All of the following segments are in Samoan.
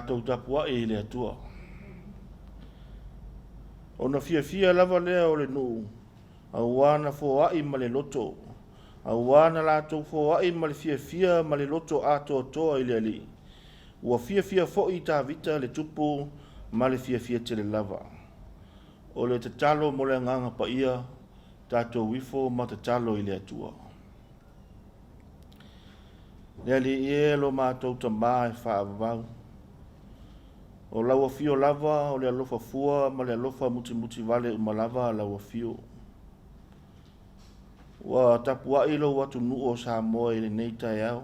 Tatou tapuai i le Atua. Ona fiafia lava lea o le nuu, auā na foai ma le loto, auā na latou foai ma le fiafia ma le loto atoatoa i le Alii. Ua fiafia foi Tavita le tupu ma le fiafia tele lava. O le tatalo mo le Agaga Paia, tatou ifo ma tatalo i le Atua. Le Alii e, lo matou Tamā e faavavau, o lau afio lava o le alofa fua ma le alofa mutimuti vale uma lava lau afio. Ua tapuai lou atunuu o Samoa i lenei taeao,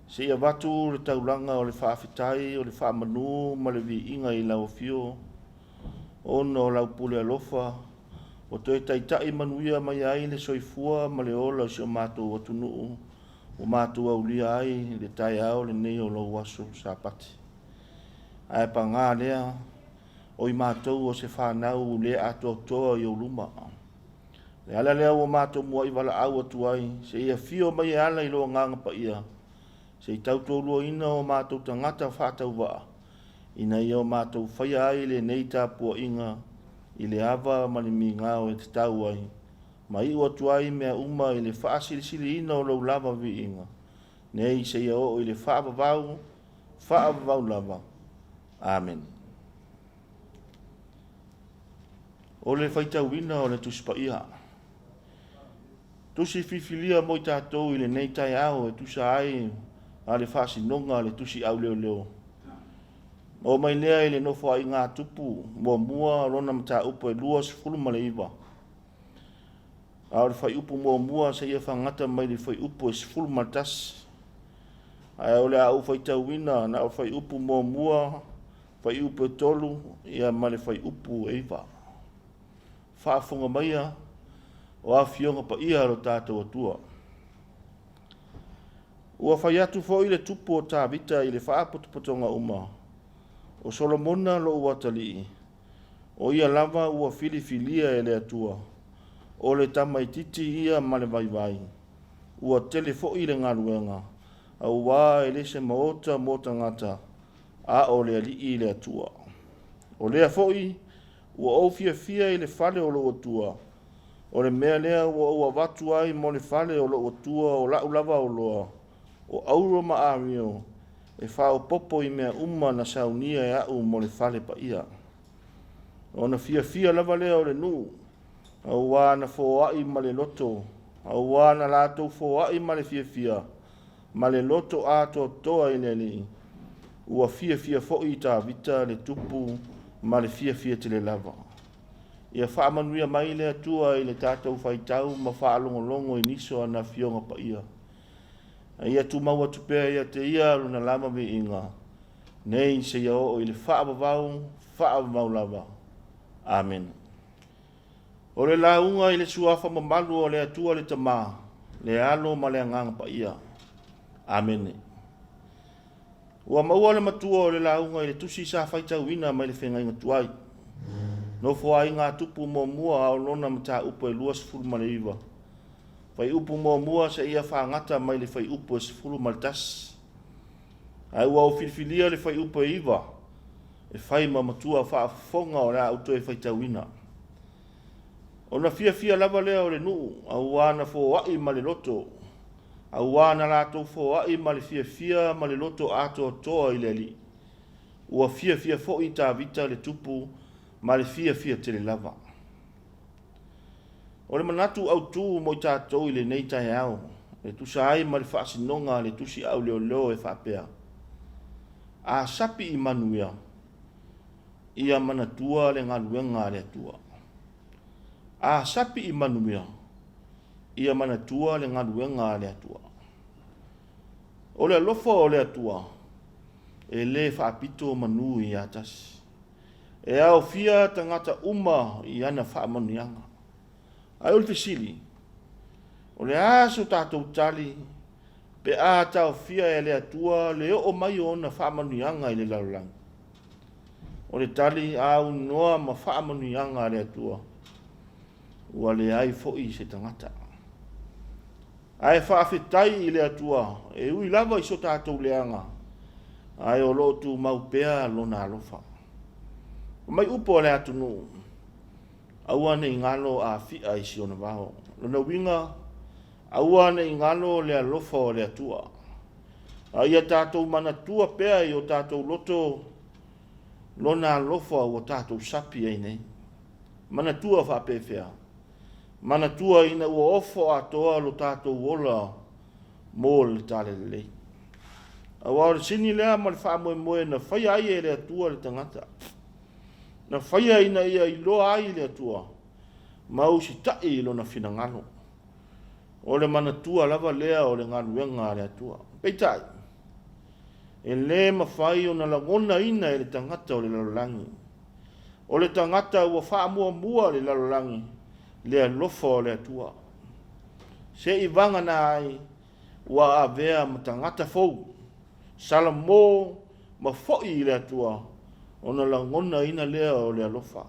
se i avatu le taulaga o le faafetai, o le faamanu ma le viiga i lau afio, ona o lau pule alofa ua toe taitai manuia mai ai le soifua ma le ola o si o matou atunuu ua matou aulia ai le taeao lenei o lou aso Sapati. Ae paga lea, o i matou o se fanau le atoatoa i ou luma. Le ala lea ua matou muai valaau atu ai, se i afio mai e ala i lou Agaga Paia, se i tautoaluaina o matou tagata faatauvaa, ina ia o matou faia ai lenei tapuaiga i le ava ma le migao e tatau ai, ma iu atu ai mea uma i le faasilisiliina o lou lava viiga, nei seia oo i le faavavau, faavavau lava. Amene. O le faitauina o le Tusi Paia. Tusi filifilia mo i tatou i lenei taeao e tusa ai a le faasinoga a le Tusi Auleoleo. Maua mai lea i le Nofoaiga a Tupu muamua lona mataupu e 29. A o le fuaiupu muamua seia fagata mai le fuaiupu e 11. Ae o le a ou faitauina na o le fuaiupu muamua, fuaiupu e 3, ia ma le fuaiupu e 9. Faafofoga maia o afioga paia a lo tatou Atua. Ua fai atu foi le tupu o Tavita i le faapotopotoga uma, O Solomona lou atalii, o ia lava ua filifilia e le Atua, o le tamaitiiti ia ma le vaivai, ua tele foi le galuega, auā e le se maota mo tagata, a o le Alii le Atua. O lea foi ua ou fiafia i le fale o lou Atua, o le mea lea ua ou avatu ai mo le fale o lou Atua o la'u lava oloa, o auro ma amio, e faaopoopo i mea uma na saunia e a'u mo le fale paia. Ona fiafia lava lea o le nuu, auā na foai ma le loto, auā na latou foai ma le fiafia, ma le loto atoatoa i le Alii. Ua fiafia foi Tavita le tupu ma le fiafia tele lava. Ia faamanuia mai le Atua i le tatou faitau ma faalogologo i nisi o ana Afioga Paia. A ia tumau atu pea ia te ia lona lava viiga, nei seia oo i le faavavau, faavavau lava. Amene. O le lauga i le Suafa mamalu o le Atua le Tama, le Alo ma le Agaga Paia. Amene. Ua maua le matua o le lauga i le tusi sa faitauina mai le feagaiga tuai. Nofoaiga a Tupu muamua a o lona mataupu e 29. Fuaiupu muamua seia fagata mai le fuaiupu e 11. Ae ua ou filifilia le fuaiupu e 9 e fai ma matua faafofoga o le a ou toe faitauina. Ona fiafia lava lea o le nuu, auā na foai ma le loto, auā na latou foai ma le fiafia ma le loto atoatoa i le Alii. Ua fiafia foi Tavita le tupu ma le fiafia tele lava. O le manatu autu mo i tatou i lenei taeao, e tusa ai ma le faasinoga a le Tusi Auleoleo e faapea, A sapi i manuia, ia manatua le galuega a le Atua. A sapi i manuia, ia manatua le galuega a le Atua. O le alofa o le Atua, e le faapito manu ia tasi. E aofia tagata uma i ana faamanuiaga. Ae o le fesili, o le a so tatou tali pe a taofia e le Atua le oo mai o ona faamanuiaga i le lalolagi? O le tali, a aunoa ma faamanuiaga a le Atua, ua leai foi se tagata. Ae faafetai i le Atua, e ui lava i so tatou leaga. Ae o lo o tumau pea Lona alofa. Fai mai upu a le atunuu, Aua ne i galo Afi'a i si ona vao. Lona uiga, aua ne i galo le alofa o le Atua. A ia tatou manatua pea i o tatou loto Lona alofa ua tatou sapi ai nei. Manatua faapefea? Manatua ina ua ofo atoa lo tatou ola mo le Talalelei. Aua o le sini lea ma le faamoemoe na faia ai e le Atua le tagata. Na faia ina ia iloa ai le Atua ma usitai i lona finagalo. O le manatua lava lea o le galuega a le Atua. Peitai, e le mafai ona lagonaina e le tagata o le lalolagi. O le tagata ua faamuamua le lalolagi le alofa o le Atua. Se i vagana ai ua avea ma tagata fou, salamo ma foi i le Atua, ona lagonaina lea o le alofa,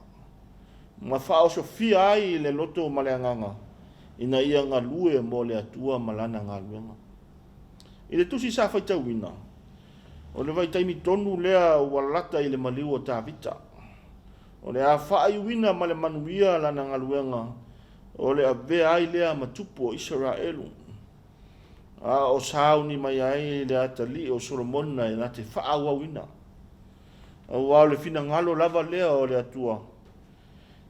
ma faaosofia ai le loto ma le agaga ina ia galue mo le Atua ma Lana galuega. I le tusi sa faitauina, o le vaitaimi tonu lea ua lata i le maliu o Tavita, o le a faaiuina ma le manuia lana galuega o le avea ai lea ma tupu o Isaraelu, a o sauni mai ai le atalii o Solomona e na te faaauauina. Aua o le finagalo lava lea o le Atua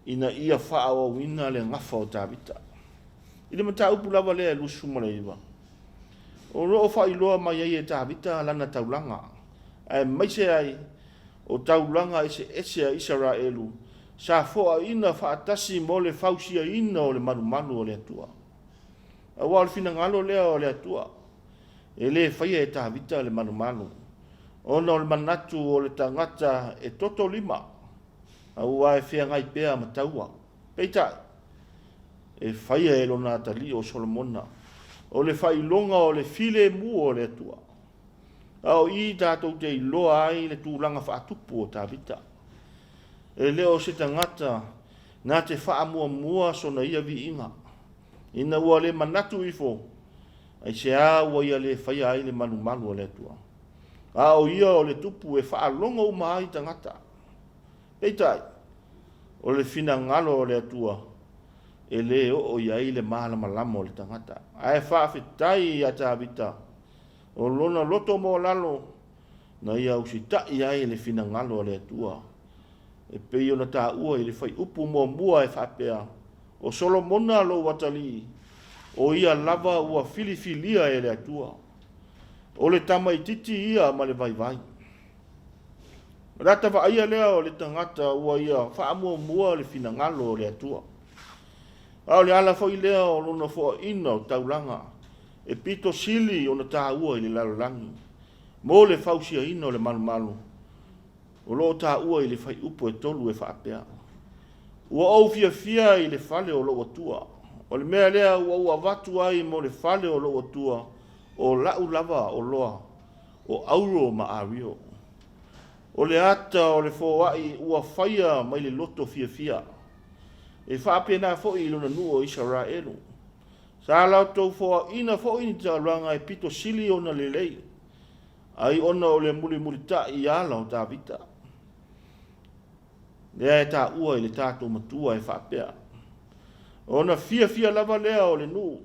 ina ia faaauauina le gafa o Tavita. I le mataupu lava lea e 29, o lo o faailoa mai ai e Tavita lana taulaga, aemaise ai o taulaga eseese a Isaraelu sa foaina faatasi mo le fausiaina o le malumalu o le Atua. Aua o le finagalo lea o le Atua, e le faia e Tavita le malumalu, ona o le manatu o le tagata e toto lima, aua e feagai pea ma taua. Peitai, e faia e lona atalii o Solomona, o le faailoga o le filemu o le Atua. A o i tatou te iloa ai le tulaga faatupu o Tavita. E le o se tagata na te faamuamua sona ia viiga, ina ua le manatu ifo, aisea ua ia le faia ai le malumalu o le Atua. A o ia o le tupu e faalogo uma ai tagata. Peitai, o le finagalo o le Atua, e le oo i ai le malamalama o le tagata. Ae faafetai ia Tavita, o lona loto maualalo na ia usitai ai le finagalo o le Atua, e pei ona taua i le fuaiupu muamua e faapea, O Solomona lou atalii, o ia lava ua filifilia e le Atua, o le tamaitiiti ia ma le vaivai. O le ata vaaia lea o le tagata ua ia faamuamua le finagalo o le Atua. A o le ala foi lea o lona foaina o taulaga e pito sili ona taua i le lalolagi mo le fausiaina o le malumalu o lo o taua i le fuaiupu e 3 e faapea, Ua ou fiafia i le fale o lou Atua, o le mea lea ua ou avatu ai mo le fale o lou Atua, o la'u lava oloa, o auro ma ario. O le ata o le foai ua faia mai le loto fiafia. E faapena foi i lona nuu o Isaraelu. Sa latou foaina foi ni taulaga e pito sili ona lelei, ai ona o le mulimulitai i ala o Tavita. Lea e taua i le tatou matua e faapea, Ona fiafia lava lea o le nuu,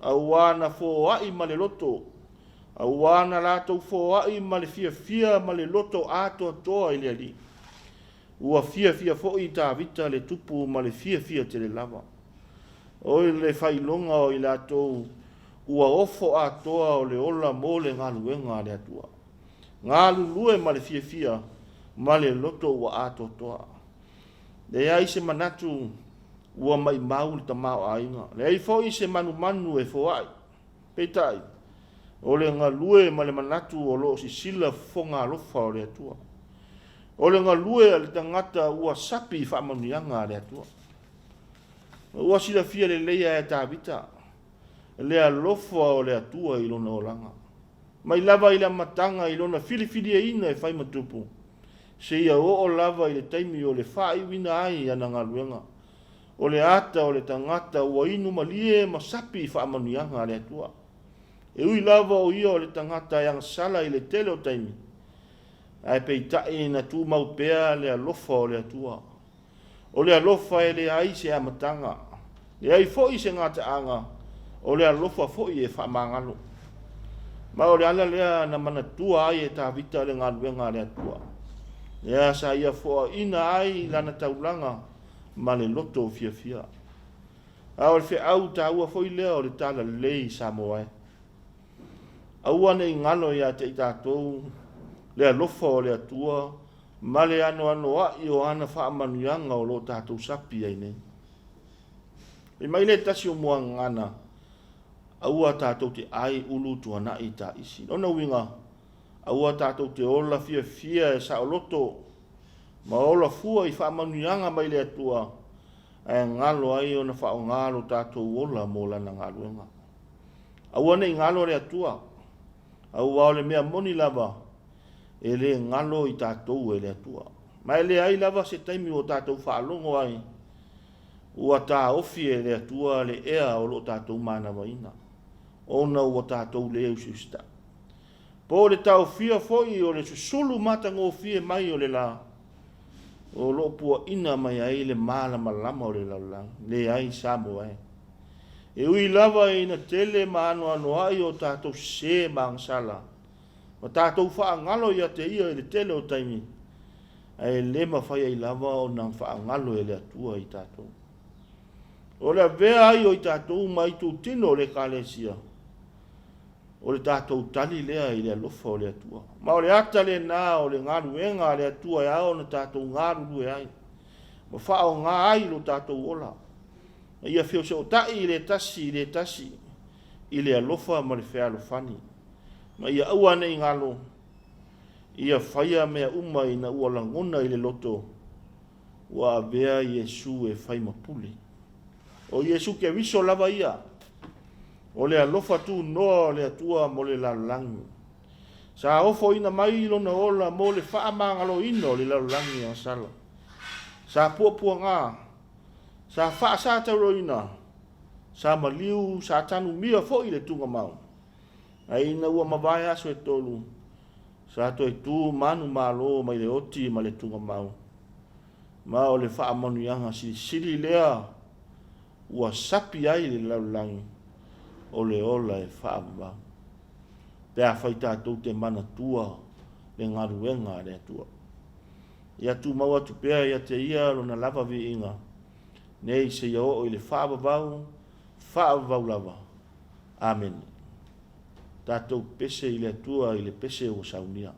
auā na foai ma le loto, auā na latou foai ma le fiafia ma le loto atoatoa i le Alii. Ua fiafia foi Tavita le tupu ma le fiafia tele lava. O le faailoga o i latou ua ofo atoa o le ola mo le galuega a le Atua. Galulue ma le fiafia ma le loto ua atoatoa. Leai se manatu ua maimau le tamaoaiga, leai foi se manumanu e foai. Peitai, o le galue ma le manatu o lo o sisila fofoga alofa o le Atua. O le galue a le tagata ua sapi i faamanuiaga a le Atua. Ua silafia lelei e Tavita le alofa o le Atua i lona olaga. Mai lava i le amataga i lona filifiliaina e fai ma tupu, seia oo lava i le taimi o le faaiuina ai i ana galuega, o le ata o le tagata ua inu malie ma sapi i faamanuiaga a le Atua. E ui lava o ia o le tagata e agasala i le tele o taimi, Ae peitai na tumau pea le alofa o le Atua. O le alofa e leai se amataga, leai foi se gataaga, o le alofa foi e faamagalo. Ma o le ala lea na manatua ai e Tavita le galuega a le Atua, lea sa ia foaina ai lana taulaga ma le loto fiafia. A o le feau taua foi lea o le Talalelei Samoa e. Aua ne i galo ia te i tatou le alofa o le Atua ma le anoanoai o ana faamanuiaga o lo o tatou sapi ai nei. Fai mai le tasi o muagagana, aua tatou te ai ulu tuanai taisi. Lona uiga, aua tatou te ola fiafia e saoloto ma ola fua i faamanuiaga mai le Atua, ae galo ai ona faaaoga lo tatou ola mo lana galuega. Aua ne i galo le Atua, aua o le mea moni lava, e le galo i tatou e le Atua. Ma e leai lava se taimi ua tatou faalogo ai ua taofi e le Atua le ea o lo o tatou manavaina, ona ua tatou le usiusitai. Po o le taofia foi o le susulu matagofie mai o le la, o lo o puaina mai ai le malamalama o le lalolagi. Leai Samoa e. E ui lava ina tele ma anoanoai o tatou sese ma agasala, ma tatou faagalo ia te Ia i le tele o taimi, ae le mafai ai lava ona faagalo e le Atua i tatou. O le avea ai o i tatou ma itutino o le Ekalesia, o le tatou tali lea i le alofa o le Atua. Ma o le ata lena o le galuega a le Atua e ao ona tatou galulue ai, ma faaaoga ai lo tatou ola, ma ia feosootai le tasi i le tasi i le alofa ma le fealofani, ma ia aua ne i galo, ia faia mea uma ina ua lagona i le loto ua avea Iesu e fai ma pule. O Iesu Keriso lava ia, o le alofa tunoa o le Atua mo le lalolagi. Sa ofoina mai lona ola mo le faamagaloina o le lalolagi agasala. Sa puapuaga, sa faasatauroina, sa maliu, sa tanumia foi le tugamau. Ae ina ua mavae aso e tolu, sa toe tu manumalo mai le oti ma le tugamau. Ma o le faamanuiaga silisili lea ua sapi ai le lalolagi, o le ola e faavavau. Pe afai tatou te manatua le galuega a le Atua. Ia tumau atu pea ia te Ia lona lava viiga, nei seia oo i le faavavau, faavavau lava. Amene. Tatou pese i le Atua i le pese ua saunia.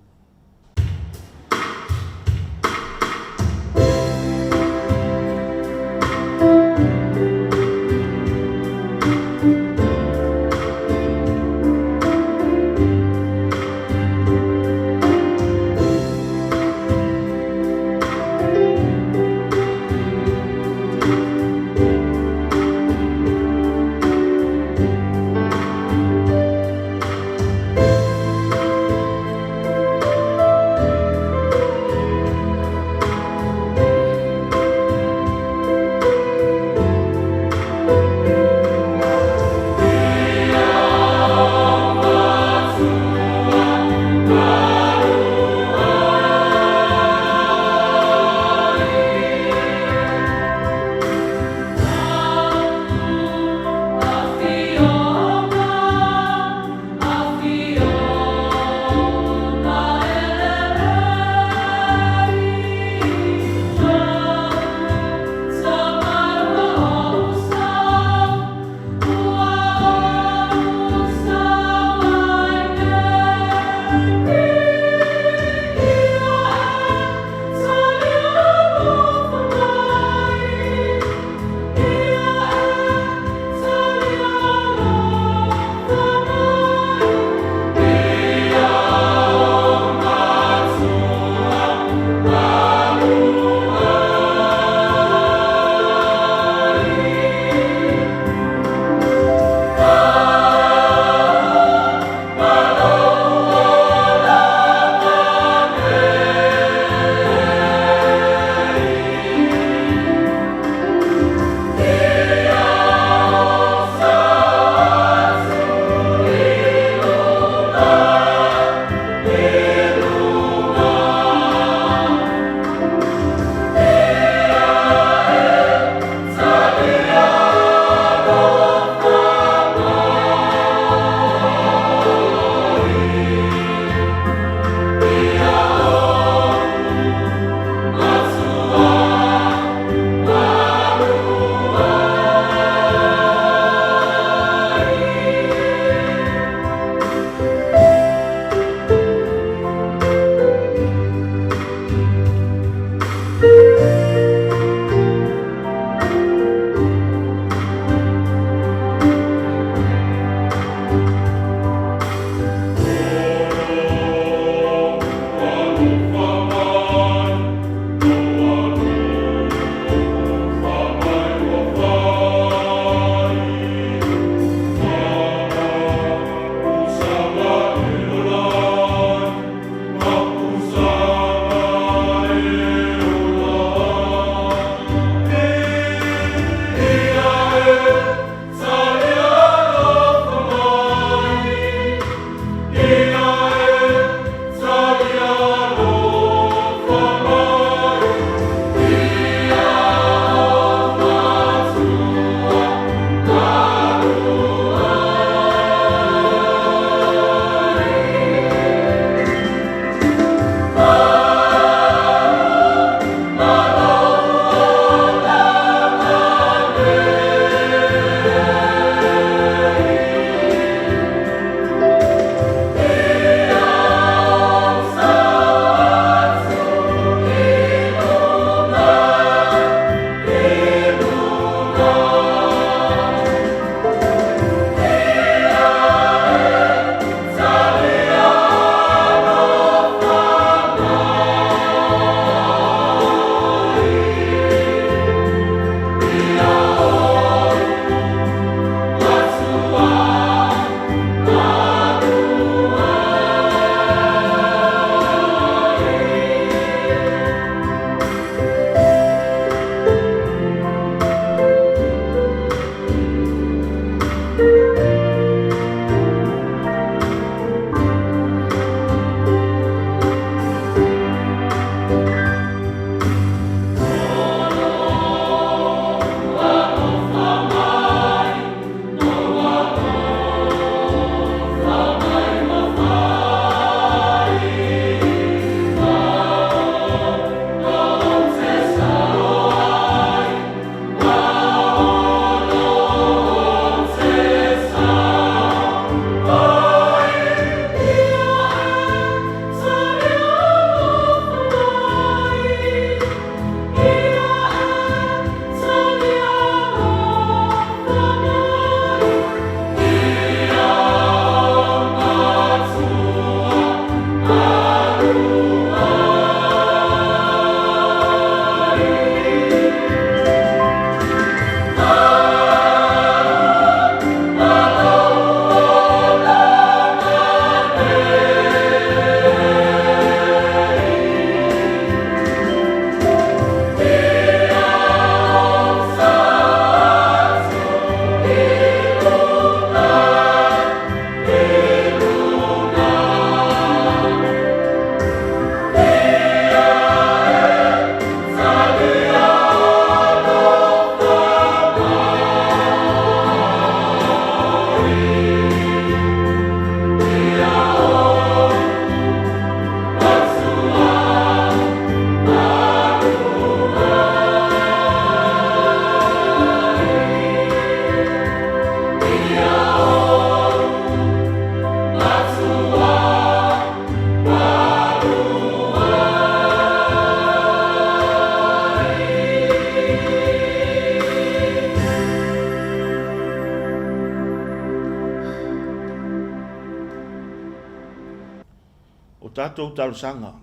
tatou talosaga,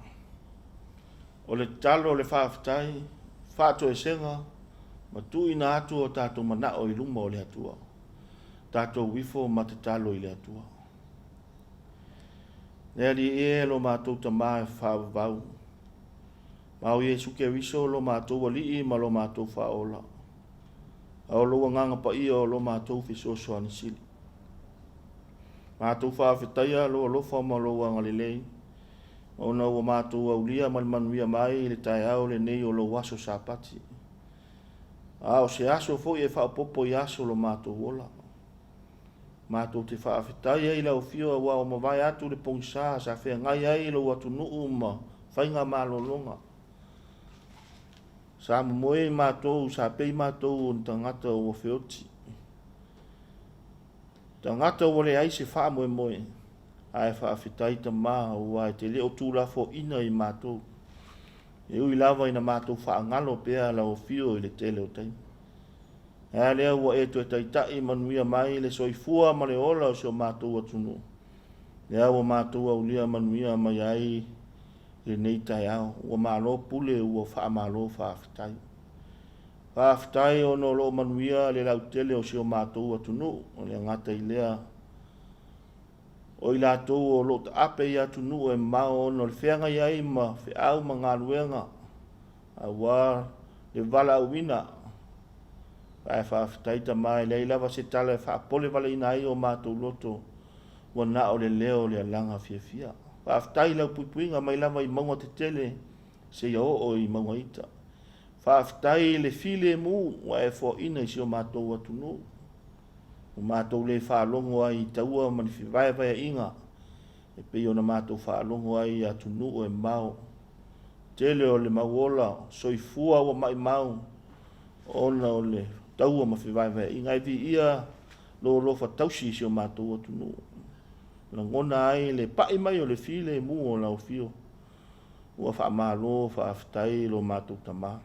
o le tatalo, o le faafetai, faatoesega ma tuuina atu o tatou manao i luma o le Atua. Tatou ifo ma tatalo i le Atua. Le Alii e, lo matou Tama e faavavau, ma o Iesu Keriso lo matou Alii ma lo matou Faaola, a o lou Agaga Paia o lo matou fesoasoani sili. Matou faafetaia lou alofa ma lou agalelei, ona ua matou aulia ma le manuia mai i le taeao lenei o lou aso Sapati. A o se aso foi e faaopoopo i aso lo matou ola. Matou te faafetai ai i lau afio aua ua mavae atu le pogisa sa feagai ai lou atunuu ma faiga malologa. Sa momoe i matou, sa pei matou o ni tagata ua feoti. Tagata ua leai se faamoemoe, ae faafetai Tama aua e te le o tuulafoaiina i matou. E ui lava ina matou faagalo pea lau afio i le tele o taimi. Ae a lea ua e toe taitai manuia mai le soifua ma le ola o si o matou atunuu, lea ua matou aulia manuia mai ai lenei taeao. Ua malo pule, ua faamalo faafetai. Faafetai ona o lo o manuia le lautele o si o matou atunuu, e le gata i lea, o i latou o lo o taape i atunuu e mamao ona o le feagai ai ma feau ma galuega aua le valaauina. Ae faafetai Tama, e leai lava se tala e faapolevaleina ai o matou loto, ua na o le leo o le alaga fiafia. Faafetai i lau puipuiga mai lava i mauga tetele seia oo i mauga ita. Faafetai i le filemu ua e foaina i si o matou atunuu, ua matou le faalogo ai i taua ma ni fevaevaeaiga e pei ona matou faalogo ai i atunuu e mamao. Tele o le mau ola soifua ua maimau ona o le taua ma fevaevaeaiga. Ae viia lou alofa tausi i si o matou atunuu. Lagona ai le pai mai o le filemu o lau afio. Ua faamalo faafetai lo matou Tama.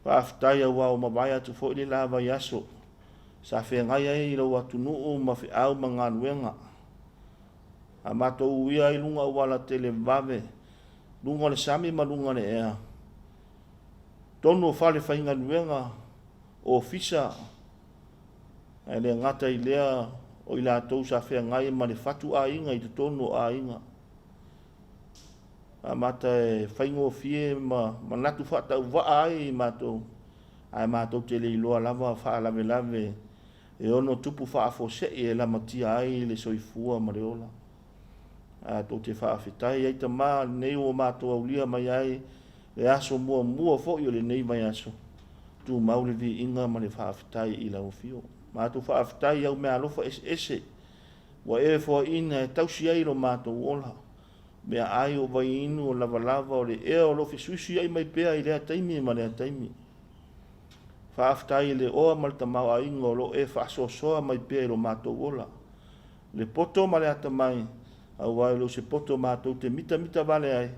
Faafetai aua ua mavae atu foi le la vaiaso sa feagai ai lou atunuu ma feau ma galuega. A matou uia ai luga auala televave, luga o le sami ma luga o le ea, totonu o fale faigaluega, ofisa, ae le gata i lea o i latou sa feagai ma le fatu aiga i totonu o aiga. Amata e faigofie ma manatu faatauvaa ai i matou, ae matou te le iloa lava faalavelave e ono tupu faafuasei e lamatia ai le soifua ma le ola. Ae tou te faafetai ai Tama lenei ua matou aulia mai ai le aso muamua foi o lenei vaiaso, tumau le viiga ma le faafetai i lau afio. Matou faafetai i au meaalofa eseese ua e foaiina e tausi ai lo matou ola, meaai o vaiinu o lavalava o le ea o lo o fesuisuiai mai pea i lea taimi ma lea taimi. Faafetai i le oa ma le tamaoaiga o lo o e faasoasoa mai pea i lo matou ola, le poto ma le atamai, aua e le o se poto matou te mitamita vale ai,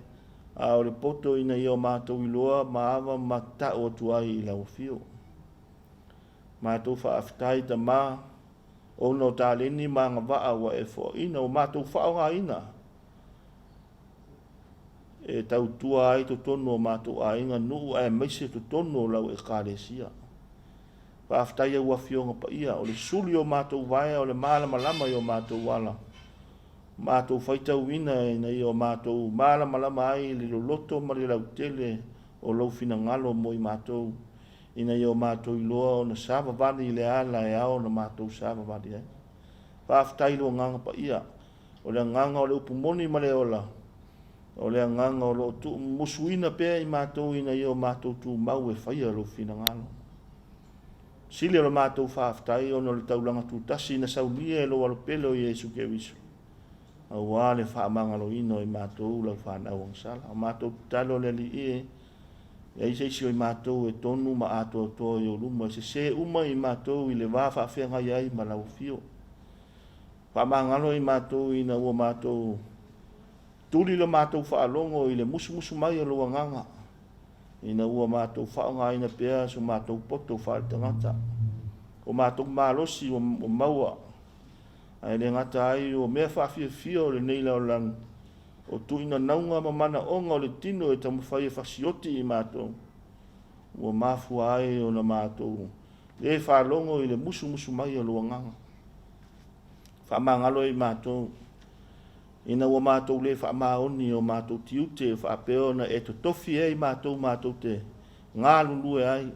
a o le poto ina ia o matou iloa ma ava ma tau atu ai i lau afio. Matou faafetai Tama, ona o taleni ma agavaa ua e foaina, ua matou faaaogaina e tautua ai totonu o matou aiga, nuu aemaise totonu o lau Ekalesia. Faafetai i au Afioga Paia, o le sulu i o matou vaea, o le malamalama i o matou ala, matou faitauina ina ia o matou malamalama ai i le loloto ma le lautele o lou finagalo mo i matou, ina ia o matou iloa ona savavali i le ala e ao ona matou savavali ai. Faafetai i lou Agaga Paia, o le agaga o le upu moni ma le ola, o le agaga o lo o tuumusuina pea i matou ina ia o matou tumau e faia lou finagalo. Sili o le matou faafetai ona o le taulaga tutasi na saunia e lou Alopele o Iesu Keriso, aua le faamagaloina o i matou lau fanau agasala. O matou tatalo le Alii e, leai se isi o i matou e tonu ma atoatoa i ou luma, e sesē uma i matou i le va faafeagai ai ma lau afio. Faamagalo i matou ina ua matou tuli le matou faalogo i le musumusu mai o lou Agaga, ina ua matou faaaogaina pea so matou poto faaletagata, o matou malosi ua maua, ae le gata ai o mea faafiafia o lenei lalolagi. O tuuinanauga ma manaoga o le tino e taumafai e fasioti i matou, ua mafua ai ona matou lē faalogo i le musumusu mai o lou Agaga. Faamagalo e i matou, ina ua matou lē faamaoni i o matou tiute faapea ona e totofi ai matou matou te galulue ai.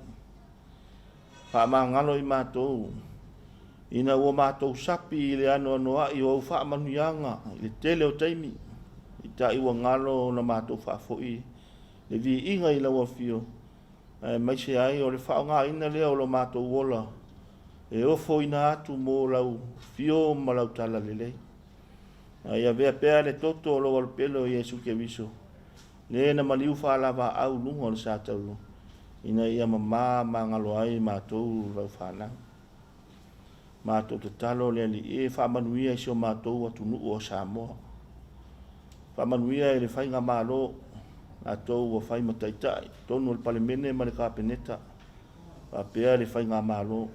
Faamagalo i matou, ina ua matou sapi i le anoanoai o au faamanuiaga i le tele o taimi, peitai ua galo ona matou faafoi le viiga i lau Afio, aemaise ai o le faaaogaina lea o lo matou ola e ofoina atu mo lau Afio ma lau Talalelei. A ia avea pea le toto o lou Alopele o Iesu Keriso, le na maliu faalavaau i luga o le satauro, ina ia mamā magalo ai matou lau fanau. Matou tatalo le Alii e faamanuia i si o matou atunuu o Samoa. Faamanuia i le faigamalo, latou ua fai ma taitai i totonu o le Palemene ma le Kapeneta, faapea le faigamalo.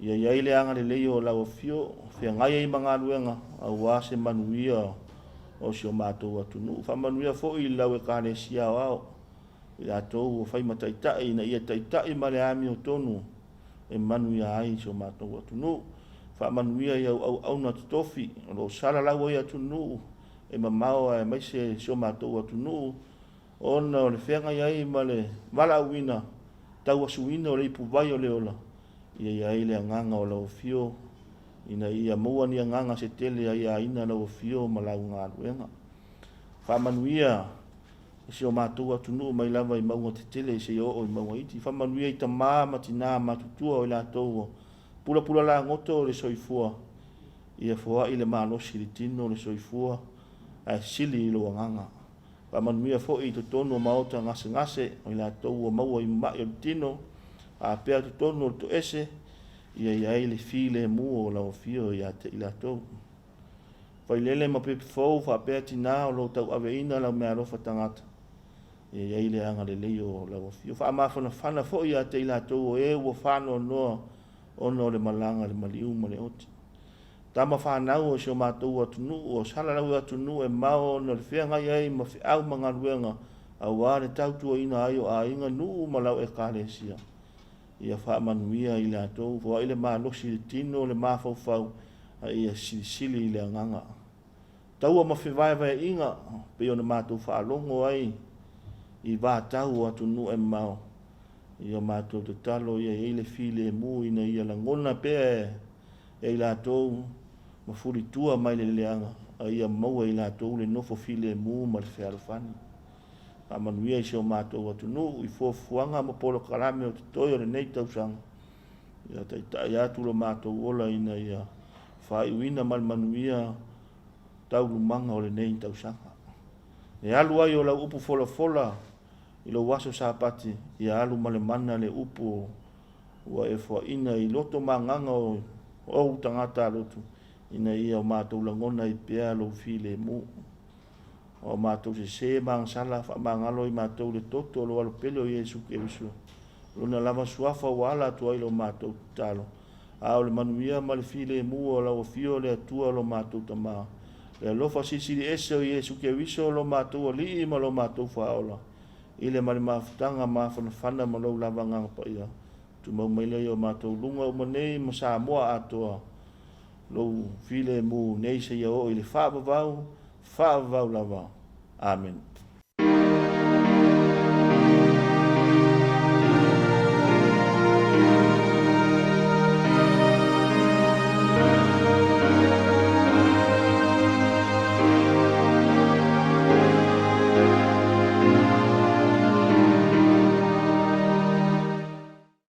Ia i ai le agalelei o lau Afio, feagai ai ma galuega aua se manuia o si o matou atunuu. Faamanuia foi i lau Ekalesia Aoao, i latou ua fai ma taitai ina ia taitai ma le amiotonu e manuia ai si o matou atunuu. Faamanuia i au auauna totofi o lo o salalau ai atunuu e mamao aemaise si o matou atunuu ona o le feagai ai ma le valaauina tauasuina o le ipuvai o le ola, ia i ai le agaga o lau afio ina ia maua ni agaga se tele e aiaina lau afio ma lau galuega. Faamanuia i si o matou atunuu mai lava i mauga tetele seia oo i mauga iti. Faamanuia i tama ma tina matutua o i latou ua pulapula lagoto o le soifua, ia foai le malosi i le tino o le soifua ae sili i lou agaga. Faamanuia foi i totonu o maota gasegase o i latou ua maua i ma'i o le tino, faapea totonu o le toese, ia i ai le filemu o lau Afio ia te i latou. Failele ma pepe fou faapea tinā o lo o tauaveina lau meaalofa tagata, ia i ai le agalelei o lau Afio. Faamafanafana foi ia te i latou o e ua faanoanoa ona o le malaga i le maliu ma le oti. Tama fanau o si o matou atunuu, o salalau e atunuu e mao ona o le feagai ai ma feau ma galuega aua le tautuaina ai o aiga, nuu ma lau Ekalesia. Ia faamanuia i latou, foai le malosi i le tino, le mafaufau, a ia silisili i le agaga. Taua ma fevaevaeaiga pei ona matou faalogo ai i vatau o atunuu e mamao. Ia matou tatalo ia i ai le filemu ina ia lagona pea e i latou ma fulitua mai le leaga, a ia maua e i latou le nofo filemu ma le fealofani. Faamanuia i si o matou atunuu i fuafuaga ma polokalame o totoe o lenei tausaga. Ia taitai atu lo matou ola ina ia faaiuina ma le manuia taulumaga o lenei tausaga. E alu ai o lau upu folafola i lou aso Sapati, ia alu ma le mana le upu ua e foaina i loto ma agaga o ou tagata alotu, ina ia o matou lagona ai pea lou filemu. O matou sese ma agasala, faamagalo i matou le toto o lou Alopele o Iesu Keriso, lona lava suafa ua ala atu ai lo matou tatalo. A o le manuia ma le filemu o lau Afio le Atua lo matou Tama, le alofa silisili ese o Iesu Keriso lo matou Alii ma lo matou Faaola, i le ma le mafutaga mafanafana ma lou lava Agaga Paia, tumau mai lea i o matou luga uma nei ma Samoa atoa, lou filemu nei seia oo i le faavavau, faavavau lava. Amene.